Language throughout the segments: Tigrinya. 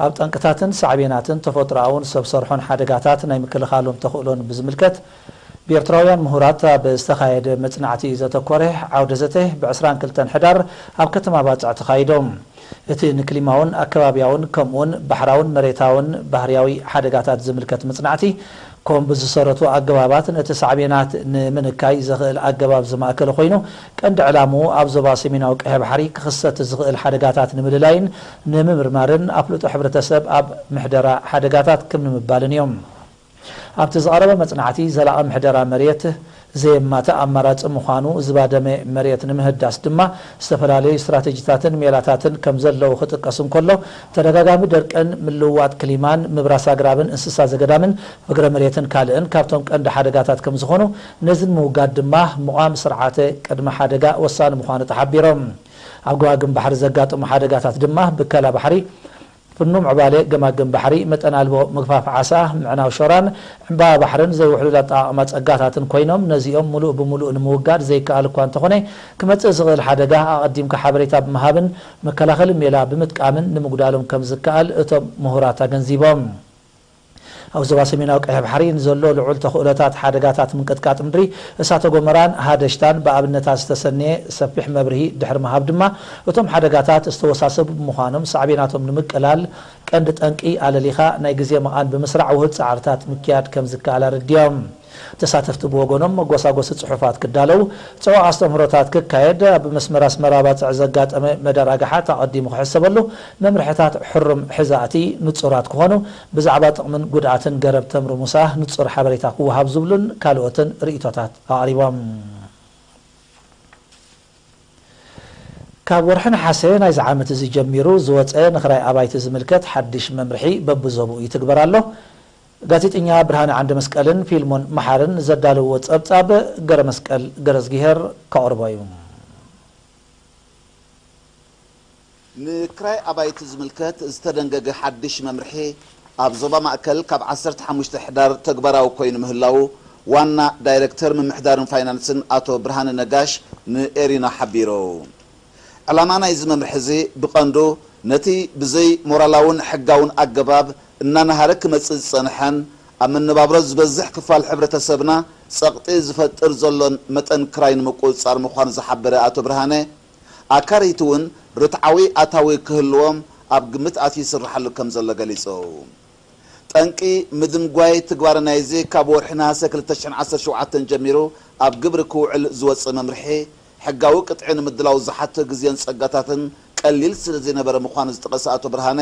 ኣብ ጠንቅታትን ሳዕቤናትን ተፈጥሮኣውን ሰብ ሰርሖን ሓደጋታት ናይ ምክልኻሎም ተኽእሎን ብዝምልከት ብኤርትራውያን ምሁራት ኣብ ዝተኻየደ መጽናዕቲ ዘተኮረ ዓውደ ዘተ ብ ዕስራን ክልተን ሕዳር ኣብ ከተማ ባጽዕ ተኻይዶም። እቲ ንክሊማውን ኣከባብያውን ከምኡውን ባሕራውን መሬታውን ባህርያዊ ሓደጋታት ዝምልከት መጽናዕቲ ኮም ብዝሰረቱ ኣገባባት ነቲ ሳዕቤናት ንምንካይ ዘኽእል ኣገባብ ዝማእከለ ኮይኑ፣ ቀንዲ ዕላምኡ ኣብ ዞባ ሰሜናዊ ቀይሕ ባሕሪ ክኽሰት ዝኽእል ሓደጋታት ንምልላይን ንምምርማርን ኣፍልጦ ሕብረተሰብ ኣብ ምሕደራ ሓደጋታት ክም ንምባልን እዮም። ኣብቲ ዝቐረበ መጽናዕቲ ዘላቒ ምሕደራ መሬት ዘየማትእ ኣማራጺ ምዃኑ፣ ዝባደመ መሬት ንምህዳስ ድማ ዝተፈላለዩ ስትራተጂታትን ሜላታትን ከም ዘለዉ ክጥቀስ እንከሎ፣ ተደጋጋሚ ደርቅን ምልውዋጥ ክሊማን ምብራስ ኣግራብን እንስሳ ዘገዳምን ፍግረ መሬትን ካልእን ካብቶም ቀንዲ ሓደጋታት ከም ዝኾኑ፣ ነዚ ንምውጋድ ድማ ምቋም ስርዓተ ቅድመ ሓደጋ ወሳኒ ምዃኑ ተሓቢሮም። ኣብ ገማግም ባሕሪ ዘጋጥሙ ሓደጋታት ድማ ብከላ ባሕሪ፣ ፍኑው ምዕባለ ገማግም ባሕሪ፣ መጠን ኣልቦ ምግፋፍ ዓሳ፣ ምዕናው ሸራን ዕምባባ ባሕርን ዘይውሕሉል ኣጠቓቕማ ጸጋታትን ኮይኖም፣ ነዚኦም ምሉእ ብምሉእ ንምውጋድ ዘይከኣል እኳ እንተኾነ፣ ክመጽእ ዝኽእል ሓደጋ ኣቐዲምካ ሓበሬታ ብምሃብን መከላኸሊ ሜላ ብምጥቃምን ንምጉዳሎም ከም ዝከኣል እቶም ምሁራት ኣገንዚቦም። ኣብ ዞባ ሰሜናዊ ቀይሕ ባሕሪ ንዘሎ ልዑል ተኽእሎታት ሓደጋታት ምንቅጥቃጥ ምድሪ፣ እሳተ ጎመራን ሃደሽታን ብኣብነታት ዝተሰነየ ሰፊሕ መብርሂ ድሕሪ ምሃብ ድማ፣ እቶም ሓደጋታት ዝተወሳሰቡ ብምዃኖም ሳዕቤናቶም ንምቅላል ቀንዲ ጠንቂ ኣለሊኻ ናይ ግዜ መቓን ብምስራዕ ውሁድ ጻዕርታት ምክያድ ከም ዝከኣል ኣረዲኦም። ተሳተፍቲ ብወገኖም መጎሳጎሲ ጽሑፋት ክዳለው፣ ጽዑቕ ኣስተምህሮታት ክካየድ፣ ኣብ መስመር ኣስመራ ባጽዕ ዘጋጠመ መደራግሓት ኣቐዲሙ ክሕሰበሉ፣ መምርሕታት ሕሩም ሕዛእቲ ንጹራት ክኾኑ፣ ብዛዕባ ጥቕምን ጉድኣትን ገረብ ተምሪ ሙሳ ንጹር ሓበሬታ ክወሃብ ዝብሉን ካልኦትን ርእይቶታት ኣቕሪቦም። ካብ ወርሒ ነሓሰ ናይዚ ዓመት እዚ ጀሚሩ ዝወጸ ንክራይ ኣባይቲ ዝምልከት ሓድሽ መምርሒ በብዞብኡ ይትግበር ኣሎ። ጋዜጠኛ ብርሃነ ዓንደ መስቀልን ፊልሞን መሓርን ዘዳለውዎ ጸብጻብ ገረ መስቀል ገረዝግሄር ከቕርቦ እዩ። ንክራይ ኣባይቲ ዝምልከት ዝተደንገገ ሓድሽ መምርሒ ኣብ ዞባ ማእከል ካብ ዓሰርተ ሓሙሽተ ሕዳር ተግባራዊ ኮይኑ ምህላዉ ዋና ዳይረክተር ምምሕዳርን ፋይናንስን ኣቶ ብርሃነ ነጋሽ ንኤሪና ሓቢሩ። ዕላማ ናይዚ መምርሒ እዚ ብቐንዱ ነቲ ብዘይ ሞራላውን ሕጋውን ኣገባብ እናነሃረ ክመጽእ ዝጸንሐን ኣብ መነባብሮ ዝበዝሕ ክፋል ሕብረተሰብና ጸቕጢ ዝፈጥር ዘሎን መጠን ክራይ ንምቁጽጻር ምዃኑ ዝሓበረ ኣቶ ብርሃነ፣ ኣካረይቲ እውን ርትዓዊ ኣታዊ ክህልዎም ኣብ ግምት ኣትዩ ይስርሓሉ ከም ዘሎ ገሊጹ። ጠንቂ ምድንጓይ ትግባረ ናይዚ ካብ ወርሒ ነሃሰ ክልተ ሽሕን ዓሰርተ ሸውዓተን ጀሚሩ ኣብ ግብሪ ክውዕል ዝወጸ መምርሒ፣ ሕጋዊ ቅጥዒ ንምድላው ዝሓቶ ግዜን ጸጋታትን ቀሊል ስለ ዘይነበረ ምዃኑ ዝጠቐሰ ኣቶ ብርሃነ፣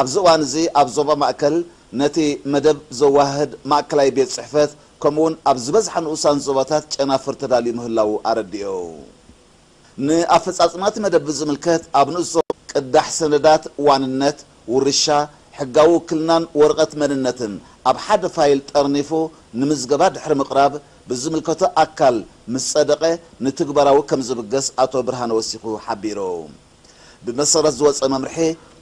ኣብዚ እዋን እዚ ኣብ ዞባ ማእከል ነቲ መደብ ዘዋህድ ማእከላይ ቤት ጽሕፈት ከምኡውን ኣብ ዝበዝሓ ንኡሳን ዞባታት ጨናፍር ተዳልዩ ምህላዉ ኣረዲኡ። ንኣፈጻጽማ እቲ መደብ ብዝምልከት ኣብ ንኡስ ዞባ ቅዳሕ ሰነዳት ዋንነት፣ ውርሻ፣ ሕጋዊ ውክልናን ወረቐት መንነትን ኣብ ሓደ ፋይል ጠርኒፉ ንምዝገባ ድሕሪ ምቕራብ ብዝምልከቶ ኣካል ምስ ጸደቐ ንትግባራዊ ከም ዝብገስ ኣቶ ብርሃነ ወሲኹ ሓቢሩ። ብመሰረት ዝወጸ መምርሒ፣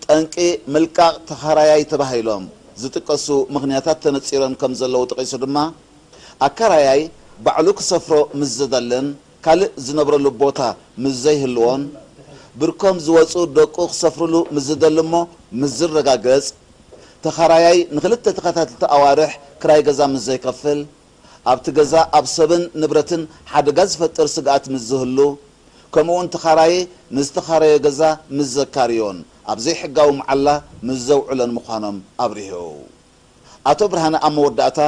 ጠንቂ ምልቃቕ ተኻራያይ ተባሂሎም ዝጥቀሱ ምኽንያታት ተነጺሮም ከም ዘለዉ ጠቒሱ ድማ፣ ኣካራያይ ባዕሉ ክሰፍሮ ምስ ዝደልን ካልእ ዝነብረሉ ቦታ ምስ ዘይህልዎን፣ ብርኮም ዝወጹ ደቁ ክሰፍርሉ ምስ ዝደሊ እሞ ምስ ዝረጋገጽ፣ ተኻራያይ ንኽልተ ተኸታተልቲ ኣዋርሕ ክራይ ገዛ ምስ ዘይከፍል፣ ኣብቲ ገዛ ኣብ ሰብን ንብረትን ሓደጋ ዝፈጥር ስግኣት ምስ ዝህሉ፣ ከምኡውን ተኻራዪ ንዝተኻረዮ ገዛ ምስ ዘካርዮን ኣብ ዘይሕጋዊ መዓላ ምስ ዘውዕሎን ምዃኖም ኣብሪሁ። ኣቶ ብርሃነ ኣብ መወዳእታ፣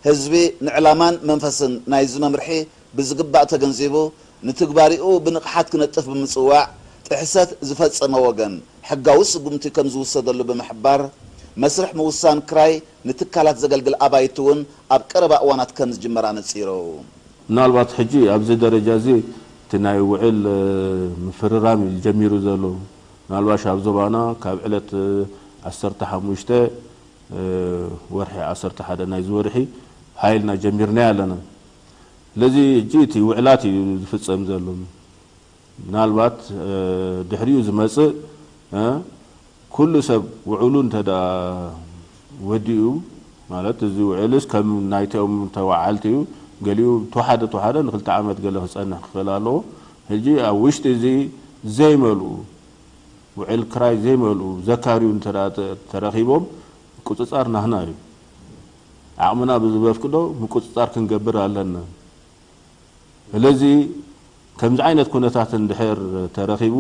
ህዝቢ ንዕላማን መንፈስን ናይዚ መምርሒ ብዝግባእ ተገንዚቡ፣ ንትግባሪኡ ብንቕሓት ክነጥፍ ብምጽዋዕ፣ ጥሕሰት ዝፈጸመ ወገን ሕጋዊ ስጉምቲ ከም ዝውሰደሉ ብምሕባር፣ መስርሕ ምውሳን ክራይ ንትካላት ዘገልግል ኣባይቲ እውን ኣብ ቀረባ እዋናት ከም ዝጅመር ኣነጺሩ። ምናልባት ሕጂ ኣብዚ ደረጃ እዚ እቲ ናይ ውዕል፣ እ፣ ምፍርራም እዩ ጀሚሩ ዘሎ። ምናልባሽ ኣብ ዞባና ካብ ዕለት፣ እ፣ ዓሰርተ ሓሙሽተ፣ እ፣ ወርሒ ዓሰርተ ሓደ ናይዚ ወርሒ ሓይልና ጀሚርናዮ ኣለና። ስለዚ ሕጂ እቲ ውዕላት እዩ ዝፍጸም ዘሎ። ምናልባት፣ እ፣ ድሕሪኡ ዝመጽእ፣ እ፣ ኩሉ ሰብ ውዕሉ እንተ ደኣ ወዲኡ፣ ማለት እዚ ውዕልስ ከም ናይቶም ተወዓልቲ እዩ፣ ገሊኡ ተወሓደ ተወሓደ ንክልተ ዓመት ገለ ክጸንሕ ክኽእል ኣለዎ። ሕጂ ኣብ ውሽጢ እዚ ዘይመልኡ ውዕል ክራይ ዘይመልኡ ዘካርዩ እንተ ደኣ ተ-፣ ተረኺቦም፣ ምቁጽጻር ናህና እዩ። ዓቕምና ብዝበፍቅዶ ምቁጽጻር ክንገብር ኣለና። ስለዚ ከምዚ ዓይነት ኩነታት እንድሕር ተረኺቡ፣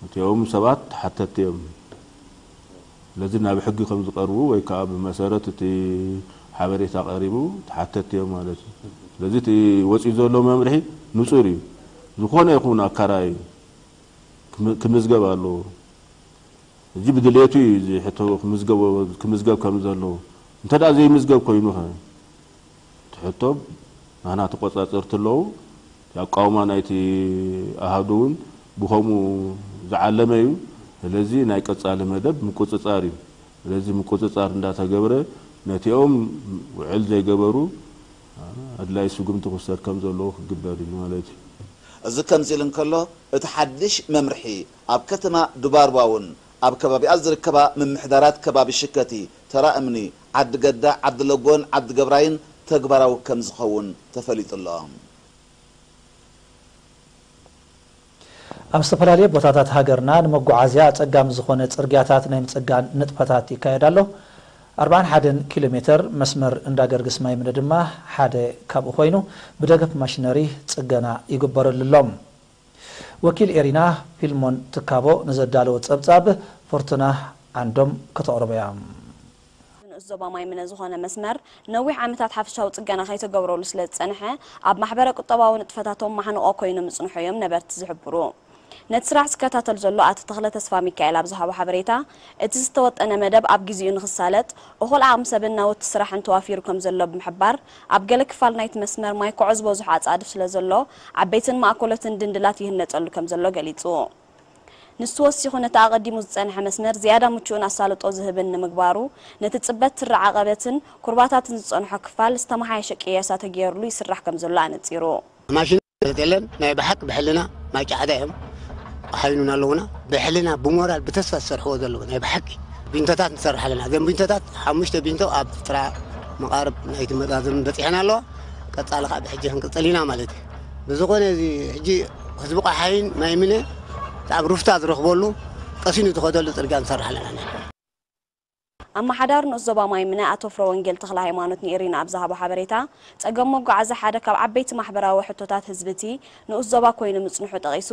እቲኦም ሰባት ተሓተትቲ እዮም። ስለዚ ናብ ሕጊ ከም ዝቐርቡ ወይ ከዓ ብመሰረት እቲ ሓበሬታ ቀሪቡ ተሓተትቲ እዮም ማለት እዩ። ስለዚ እቲ ወፂኡ ዘሎ መምርሒ ንፁር እዩ። ዝኾነ ይኹን ኣካራይ ክም-፣ ክምዝገብ ኣለዎ። እዚ ብድሌቱ እዩ እዚ ሕቶ ክምዝገብ፣ ክምዝገብ ከም ዘለዎ። እንተ ደኣ ዘይምዝገብ ኮይኑ ኸ? እቲ ሕቶ ናህና ተቆጻጸርቲ ኣለዉ። እቲ ኣቃውማ ናይቲ ኣሃዱ እውን ብኸምኡ ዝዓለመ እዩ። ስለዚ ናይ ቀጻሊ መደብ ምቁጽጻር እዩ። ስለዚ ምቁጽጻር እንዳተገብረ ነቲኦም ውዕል ዘይገበሩ ኣድላይ ስጉምቲ ክውሰድ ከም ዘለዎ ክግበር እዩ ማለት እዩ። እዚ ከምዚ ኢሉ እንከሎ፣ እቲ ሓድሽ መምርሒ ኣብ ከተማ ዱባርባ እውን ኣብ ከባቢኣ ዝርከባ ምምሕዳራት ከባቢ ሽከቲ፣ ተራ እምኒ፣ ዓዲ ገዳ፣ ዓዲ ለጎን ዓዲ ገብራይን ተግባራዊ ከም ዝኸውን ተፈሊጡ ኣሎ። ኣብ ዝተፈላለየ ቦታታት ሃገርና ንመጓዓዝያ ኣጸጋሚ ዝኾነ ጽርግያታት ናይ ምጽጋን ንጥፈታት ይካየድ ኣሎ። ኣርባዓን ሓደን ኪሎ ሜተር መስመር እንዳገርግስ ማይ ምነ ድማ ሓደ ካብኡ ኮይኑ ብደገፍ ማሽነሪ ጽገና ይግበረሉ ኣሎ። ወኪል ኤሪና ፊልሞን ትካቦ ንዘዳለዎ ጸብጻብ ፎርቱና ዓንዶም ከተቕርቦ እያ። ንኡስ ዞባ ማይ ምነ ዝኾነ መስመር ነዊሕ ዓመታት ሓፈሻዊ ጽገና ከይተገብረሉ ስለ ዝጸንሐ፣ ኣብ ማሕበረ ቁጠባዊ ንጥፈታቶም ማሕንቖ ኮይኑ ምጽንሑ እዮም ነበርቲ ዝሕብሩ። ነቲ ስራሕ ዝከታተል ዘሎ ኣቶ ተኽለ ተስፋ ሚካኤል ኣብ ዝሃቦ ሓበሬታ፣ እቲ ዝተወጠነ መደብ ኣብ ግዜኡ ንኽሳለጥ፣ እኹል ዓቕሚ ሰብን ናውቲ ስራሕን ተዋፊሩ ከም ዘሎ ብምሕባር፣ ኣብ ገለ ክፋል ናይቲ መስመር ማይ ኮዖ ዝበዝሖ ኣጻድፍ ስለ ዘሎ፣ ዓበይትን ማእከሎትን ድንድላት ይህነጸሉ ከም ዘሎ ገሊጹ። ንሱ ወሲኹ፣ ነቲ ኣቐዲሙ ዝጸንሐ መስመር ዝያዳ ምቹእን ኣሳልጦ ዝህብን ንምግባሩ፣ ነቲ ጽበት ትሪ ዓቐበትን ኩርባታትን ዝጸንሖ ክፋል ዝተመሓየሸ ቅየሳ ተገይርሉ ይስራሕ ከም ዘሎ ኣነጺሩ። ማሽን የለን፣ ናይ ብሓቂ ብሕልና ማይ ጫዕዳ እዮም። ሓይኑና ኣለውና። ብሕልና፣ ብሞራል፣ ብተስፋ ዝሰርሕዎ ዘለዉ ናይ ብሓቂ ቢንቶታት ንሰርሕ ኣለና። እዘን ቢንቶታት ሓሙሽተ ቢንቶ ኣብ ጥራ መቓርብ ናይቲ መዛዘሚ በጺሐን ኣለዋ። ቀጻሊ ከዓ ብሕጂ ክንቅጽል ኢና ማለት እዩ። ብዝኾነ እዚ ሕጂ ህዝቢ ቆሓይን ማይ ምነ ኣብ ሩፍታ ዝረኽበሉ ቀሲኑ ዝኸደሉ ጽርግያ ንሰርሕ ኣለና። ኣመሓዳሪ ንኡስ ዞባ ማይ ምነ ኣቶ ፍረ ወንጌል ተኽለ ሃይማኖት ንኤሪና ኣብ ዝሃቦ ሓበሬታ፣ ጸገም መጓዓዝያ ሓደ ካብ ዓበይቲ ማሕበራዊ ሕቶታት ህዝቢ እቲ ንኡስ ዞባ ኮይኑ ምጽንሑ ጠቒሱ፣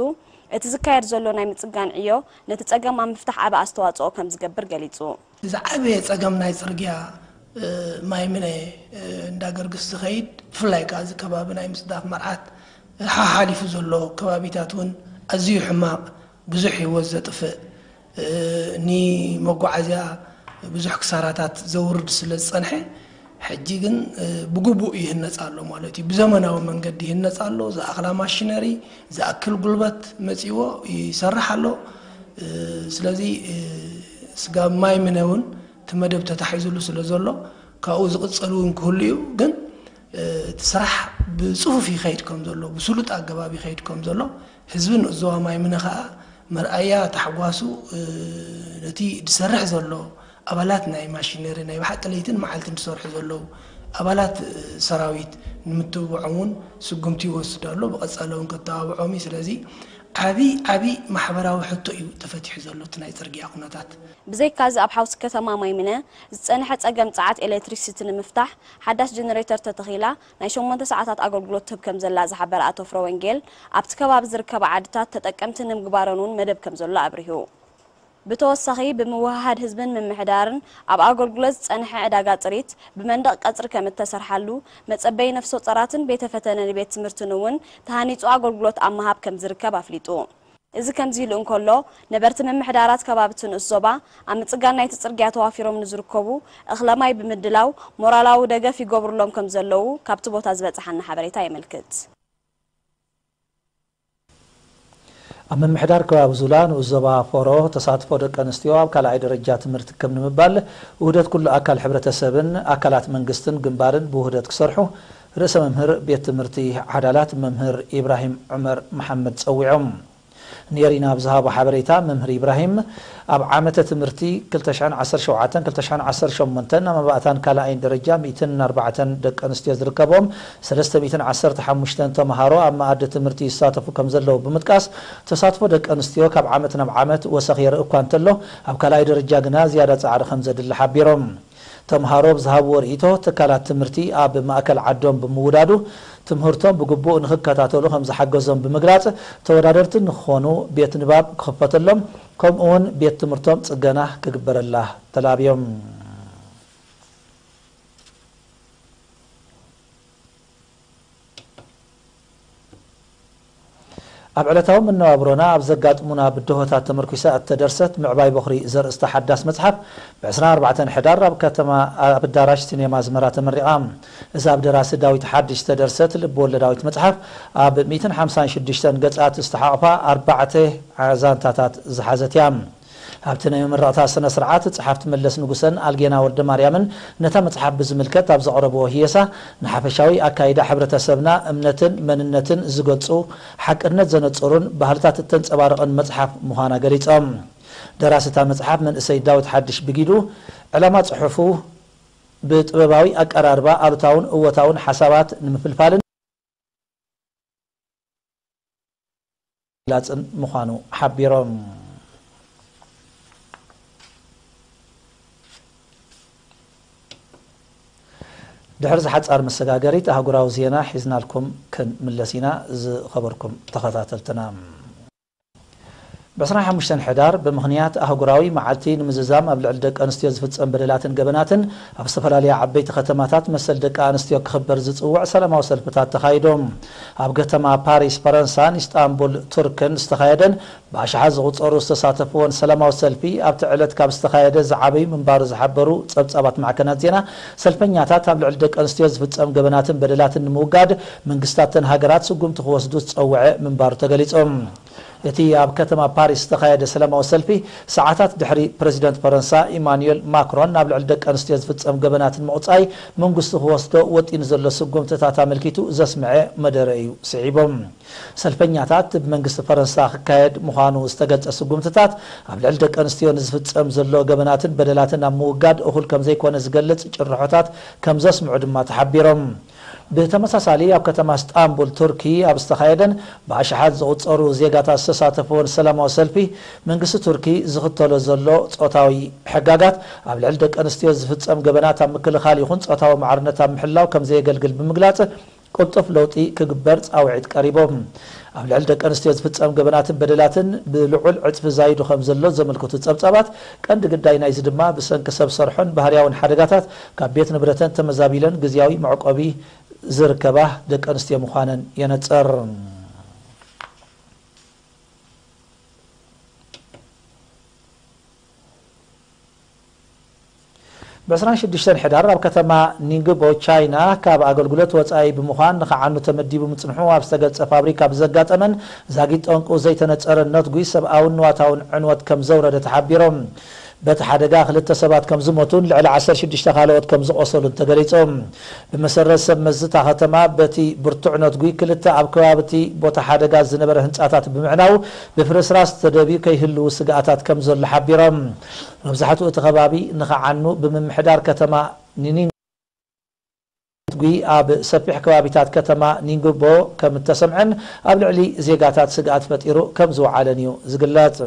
እቲ ዝካየድ ዘሎ ናይ ምጽጋን ዕዮ ነቲ ጸገም ኣብ ምፍታሕ ዓቢ ኣስተዋጽኦ ከም ዝገብር ገሊጹ። ዝዓበየ ጸገም ናይ ጽርግያ፣ እ፣ ማይ ምነ፣ እ፣ እንዳገርግስ ዝኸይድ፣ ብፍላይ ከኣ እዚ ከባቢ ናይ ምስዳፍ መርዓት፣ እ፣ ሓሓሊፉ ዘሎ ከባቢታት እውን ኣዝዩ ሕማቕ፣ ብዙሕ ህይወት ዘጥፍእ፣ እ፣ ንመጓዓዝያ ብዙሕ ክሳራታት ዘውርድ ስለ ዝጸንሐ፣ ሕጂ ግን፣ እ፣ ብግቡእ ይህነጽ ኣሎ ማለት እዩ። ብዘመናዊ መንገዲ ይህነጽ ኣሎ። ዝኣኽላ ማሽነሪ፣ ዝኣክል ጉልበት መጺዎ ይሰርሕ ኣሎ። እ፣ ስለዚ፣ እ፣ ስጋብ ማይ ምነ እውን እቲ መደብ ተታሒዙሉ ስለ ዘሎ፣ ካብኡ ዝቕጽል እውን ክህሉ እዩ። ግን፣ እ፣ እቲ ስራሕ ብጽፉፍ ይኸይድ ከም ዘሎ፣ ብስሉጥ ኣገባብ ይኸይድ ከም ዘሎ፣ ህዝቢ ንኡስ ዞባ ማይ ምነ ኸኣ መርኣያ ታሕጓሱ፣ እ፣ ነቲ ዝሰርሕ ዘሎ ኣባላት ናይ ማሽነሪ፣ ናይ ብሓቂ ለይትን መዓልትን ዝሰርሑ ዘለዉ ኣባላት፣ እ፣ ሰራዊት ንምትብብዖም እውን ስጉምቲ ይወስድ ኣሎ። ብቐጻሊ እውን ከተባብዖም እዩ። ስለዚ ዓቢ፣ ዓቢ ማሕበራዊ ሕቶ እዩ ተፈቲሑ ዘሎ እቲ ናይ ጽርግያ ኩነታት። ብዘይካዚ ኣብ ሓውሲ ከተማ ማይ ምነ ዝጸንሐ ጸገም ጸዓት ኤሌክትሪክሲቲ ንምፍታሕ ሓዳሽ ጀነሬተር ተተኺላ ናይ ሸሞንተ ሰዓታት ኣገልግሎት ትህብ ከም ዘላ ዝሓበረ ኣቶ ፍረ ወንጌል፣ ኣብቲ ከባቢ ዝርከባ ዓድታት ተጠቀምቲ ንምግባረን እውን መደብ ከም ዘሎ ኣብሪሁ። ብተወሳኺ ብምውህሃድ ህዝብን ምምሕዳርን ኣብ ኣገልግሎት ዝጸንሐ ዕዳጋ ጥሪት ብመንደቕ ቀጽሪ ከም እተሰርሓሉ፣ መጸበዪ ነፍሰ ጾራትን ቤተ ፈተነ ንቤት ትምህርትን እውን ተሃኒጹ ኣገልግሎት ኣብ ምሃብ ከም ዝርከብ ኣፍሊጡ። እዚ ከምዚ ኢሉ እንከሎ፣ ነበርቲ ምምሕዳራት ከባቢ እቲ ንኡስ ዞባ ኣብ ምጽጋን ናይቲ ጽርግያ ተዋፊሮም ንዝርከቡ እኽለ ማይ ብምድላው ሞራላዊ ደገፍ ይገብሩሎም ከም ዘለዉ ካብቲ ቦታ ዝበጽሓና ሓበሬታ የመልክት። ኣብ ምምሕዳር ከባቢ ዙላ ንኡስ ዞባ ፎሮ ተሳትፎ ደቂ ኣንስትዮ ኣብ ካልኣይ ደረጃ ትምህርቲ ከም ንምባል ውህደት ኩሉ ኣካል ሕብረተሰብን ኣካላት መንግስትን ግንባርን ብውህደት ክሰርሑ ርእሰ መምህር ቤት ትምህርቲ ዓዳላት መምህር ኢብራሂም ዑመር መሓመድ ጸዊዖም። ኔሪና ኣብ ዝሃቦ ሓበሬታ፣ መምህር ኢብራሂም፣ ኣብ ዓመተ ትምህርቲ ክልተ ሽሕን ዓሰርተ ሸውዓተን ክልተ ሽሕን ዓሰርተ ሸሞንተን ኣብ መባእታን ካልኣይን ደረጃ ሚእትን ኣርባዕተን ደቂ ኣንስትዮ ዝርከቦም ሰለስተ ሚእትን ዓሰርተ ሓሙሽተን ተምሃሮ ኣብ መኣዲ ትምህርቲ ይሳተፉ ከም ዘለዉ ብምጥቃስ፣ ተሳትፎ ደቂ ኣንስትዮ ካብ ዓመት ናብ ዓመት ወሰኽ የርኢ እኳ እንተሎ፣ ኣብ ካልኣይ ደረጃ ግና ዝያዳ ጻዕሪ ከም ዘድሊ ሓቢሮም። ተምሃሮ ብዝሃብዎ ርእይቶ፣ ትካላት ትምህርቲ ኣብ ማእከል ዓዶም ብምውዳዱ፣ ትምህርቶም ብግቡእ ንኽከታተሉ ከም ዝሓገዞም ብምግላጽ፣ ተወዳደርቲ ንኽኾኑ ቤት ንባብ ክኽፈተሎም፣ ከምኡውን ቤት ትምህርቶም ጽገና ክግበረላ ተላብዮም። ኣብ ዕለታዊ መነባብሮና ኣብ ዘጋጥሙና ብድሆታት ተመርኲሳ እተደርሰት ምዕባይ በኹሪ ዘርእስታ ሓዳስ መጽሓፍ፣ ብ ዕስራን ኣርባዕተን ሕዳር ኣብ ከተማ፣ ኣብ ኣዳራሽ ሲኔማ ኣስመራ ተመሪቓ። እዛ ብደራሲ ዳዊት ሓድሽ ዝተደርሰት ልብ ወለዳዊት መጽሓፍ፣ ኣብ ሚእትን ሓምሳን ሽዱሽተን ገጻት ዝተሓቕፋ ኣርባዕተ ዛንታታት ዝሓዘት እያ። ኣብቲ ናይ መመረቕታ ስነ ስርዓት፣ ጸሓፍቲ መለስ ንጉሰን ኣልጌና ወልደማርያምን ነታ መጽሓፍ ብዝምልከት ኣብ ዘቕረብዎ ህየሳ፣ ንሓፈሻዊ ኣካይዳ ሕብረተሰብና፣ እምነትን መንነትን ዝገልጹ፣ ሓቅነት ዘነጽሩን ባህልታት እተንጸባርቕን መጽሓፍ ምዃና ገሊጾም። ደራሲ እታ መጽሓፍ መንእሰይ ዳዊት ሓድሽ ብጊዱ፣ ዕላማ ጽሑፉ ብጥበባዊ ኣቀራርባ ኣሉታውን እወታውን ሓሳባት ንምፍልፋልን ምግላጽን ምዃኑ ሓቢሮም። ድሕሪ ዝሓጻር መሰጋገሪት ኣህጉራዊ ዜና ሒዝናልኩም ክንምለስ ኢና፣ ዝኸበርኩም ተኸታተልትና። ብ ዕስራን ሓሙሽተን ሕዳር፣ ብምኽንያት ኣህጉራዊ መዓልቲ ንምዝዛም ኣብ ልዕሊ ደቂ ኣንስትዮ ዝፍጸም በደላትን ገበናትን፣ ኣብ ዝተፈላለያ ዓበይቲ ከተማታት መሰል ደቂ ኣንስትዮ ክኽበር ዝጽውዕ ሰላማዊ ሰልፍታት ተኻይዶም። ኣብ ከተማ ፓሪስ ፈረንሳን ኢስጣንቡል ቱርክን ዝተኻየደን ብኣሽሓት ዝቑጸሩ ዝተሳተፍዎን ሰላማዊ ሰልፊ፣ ኣብቲ ዕለት ካብ ዝተኻየደ ዝዓበዩ ምንባሩ ዝሓበሩ ጸብጻባት ማዕከናት ዜና፣ ሰልፈኛታት ኣብ ልዕሊ ደቂ ኣንስትዮ ዝፍጸም ገበናትን በደላትን ንምውጋድ መንግስታተን ሃገራት ስጉምቲ ክወስዱ ዝጸውዐ ምንባሩ ተገሊጹ። እቲ ኣብ ከተማ ፓሪስ ዝተኻየደ ሰላማዊ ሰልፊ፣ ሰዓታት ድሕሪ ፕረዚደንት ፈረንሳ ኢማኑኤል ማክሮን ናብ ልዕሊ ደቂ ኣንስትዮ ዝፍጸም ገበናትን ምቑጻይ መንግስቱ ክወስዶ ወጢኑ ዘሎ ስጉምትታት ኣመልኪቱ ዘስምዐ መደረ እዩ ስዒቦም። ሰልፈኛታት፣ ብመንግስቲ ፈረንሳ ክካየድ ምዃኑ ዝተገልጸ ስጉምትታት፣ ኣብ ልዕሊ ደቂ ኣንስትዮ ንዝፍጸም ዘሎ ገበናትን በደላትን ኣብ ምውጋድ እኹል ከም ዘይኮነ ዝገልጽ ጭርሖታት ከም ዘስምዑ ድማ ተሓቢሮም። ብተመሳሳሊ፣ ኣብ ከተማ እስጣንቡል ቱርኪ ኣብ ዝተኻየደን ብኣሽሓት ዝቑጸሩ ዜጋታት ዝተሳተፍዎን ሰላማዊ ሰልፊ፣ መንግስቲ ቱርኪ ዝኽተሎ ዘሎ ጾታዊ ሕጋጋት ኣብ ልዕሊ ደቂ ኣንስትዮ ዝፍጸም ገበናት ኣብ ምክልኻል ይኹን ጾታዊ ማዕርነት ኣብ ምሕላው ከም ዘየገልግል ብምግላጽ፣ ቅልጡፍ ለውጢ ክግበር ጻውዒት ቀሪቦም። ኣብ ልዕሊ ደቂ ኣንስትዮ ዝፍጸም ገበናትን በደላትን ብልዑል ዕጽፊ ዛይዱ ከም ዘሎ ዘመልክቱ ጸብጻባት፣ ቀንዲ ግዳይ ናይዚ ድማ ብሰንኪ ሰብ ሰርሖን ባህርያውን ሓደጋታት ካብ ቤት ንብረተን ተመዛቢለን ግዝያዊ መዕቆቢ ዝርከባ ደቂ ኣንስትዮ ምዃነን የነጽር። ብ ዕስራን ሽዱሽተን ሕዳር ኣብ ከተማ ኒንግቦ ቻይና ካብ ኣገልግሎት ወጻኢ ብምዃን ንኽዓኑ ተመዲቡ ምጽንሑ ኣብ ዝተገልጸ ፋብሪካ ብዘጋጠመን ዛጊት ጠንቁ ዘይተነጸረን ነትጒ ሰብኣውን ንዋታውን ዕንወት ከም ዘውረደ ተሓቢሮም። በቲ ሓደጋ ክልተ ሰባት ከም ዝሞቱን ልዕሊ ዓሰርተ ሽዱሽተ ካልኦት ከም ዝቖሰሉን ተገሊጾም። ብመሰረት ሰብ መዚ እታ ከተማ፣ በቲ ብርቱዕ ነትጒ ክልተ ኣብ ከባቢ እቲ ቦታ ሓደጋ ዝነበረ ህንጻታት ብምዕናው ብፍርስራስ ተደብዩ ከይህልዉ ስግኣታት ከም ዘሎ ሓቢሮም። መብዛሕትኡ እቲ ከባቢ ንኽዓኑ ብምምሕዳር ከተማ ኒኒንግ ነትጒ ኣብ ሰፊሕ ከባቢታት ከተማ ኒንግቦ ከም እተሰምዐን ኣብ ልዕሊ ዜጋታት ስግኣት ፈጢሩ ከም ዝወዓለን እዩ ዝግለጽ።